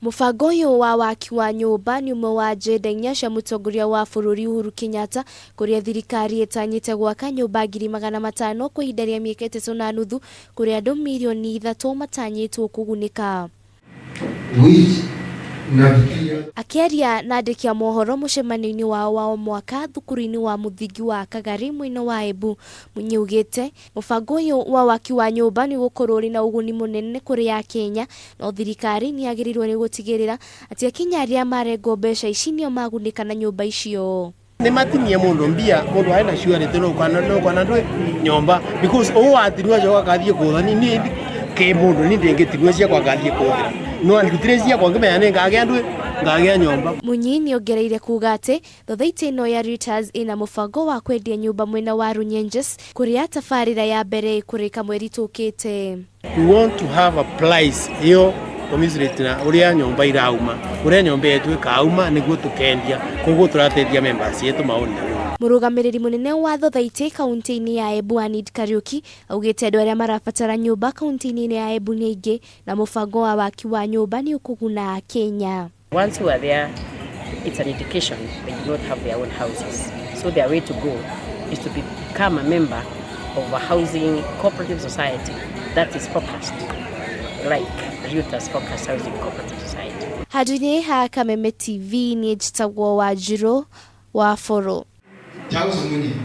Mũbango ũyũ wa waki wa nyũmba nĩ ũmwe wa agenda inya cia mũtongoria wa bũrũri Uhuru Kenyatta, kũrĩa thirikari ĩtanyĩte gwaka nyũmba 500,000 kwa ihinda rĩa mĩaka 3.5, kũrĩa andũ 3 mirioni matanyĩtwo kũgunĩka. Which nafikiria. Akĩaria na andĩki a mohoro mũcemanio-inĩ wao wa o mwaka thukuru-inĩ wa mũthingi wa Kagari mwena wa Embu, Mũnyi augĩte mũbango ũyũ wa waki wa nyũmba nĩ ũgũkorwo ũrĩ na ũguni mũnene kũrĩ akenya, no thirikari nĩ yagĩrĩirwo nĩ gũtigĩrĩra atĩ akenya arĩa marengwo mbeca ici nĩo magunĩka na nyũmba icio. Nĩ matinie mũndũ mbia mũndũ arĩ na surety no kana no kana ndwe nyomba because ũũ watirua cio akathiĩ kũtha ni ni kĩ mũndũ ni ndĩngĩtirua ciakwa ngathiĩ kũthĩra no andutire ciakwa ngĩmenya nĩ ngagĩa ndwe ngagĩa nyomba. Munyi nĩongereire kuga atĩ thothaitĩ ĩno ya Reuters ĩna mũbango wa kwendia nyũmba mwena wa Runyenjes, kũrĩa tabarĩra ya mbere ĩkũrĩka mweri tũkĩte. We want to have a price iyo commensurate na uria nyomba irauma, uria nyomba yetu ikauma niguo tukendia, koguo turateithia members yetu maoni. Mũrũgamĩrĩri mũnene wa thothaitĩ kaunti-inĩ ya Embu, Anid Kariuki, augĩte andũ arĩa marabatara nyũmba kaunti-inĩ ya Embu nĩ aingĩ na mũbango wa waki wa nyũmba nĩ ũkũguna Akenya. Once who are there, it's an indication they do not have their own houses. So their way to go is to become a member of a housing cooperative society that is focused, like Reuters Focused Housing Cooperative Society. Handũ-inĩ ha Kameme TV, niĩ njĩtagwo Wanjirũ wa Bũrũ. Charles Munyi.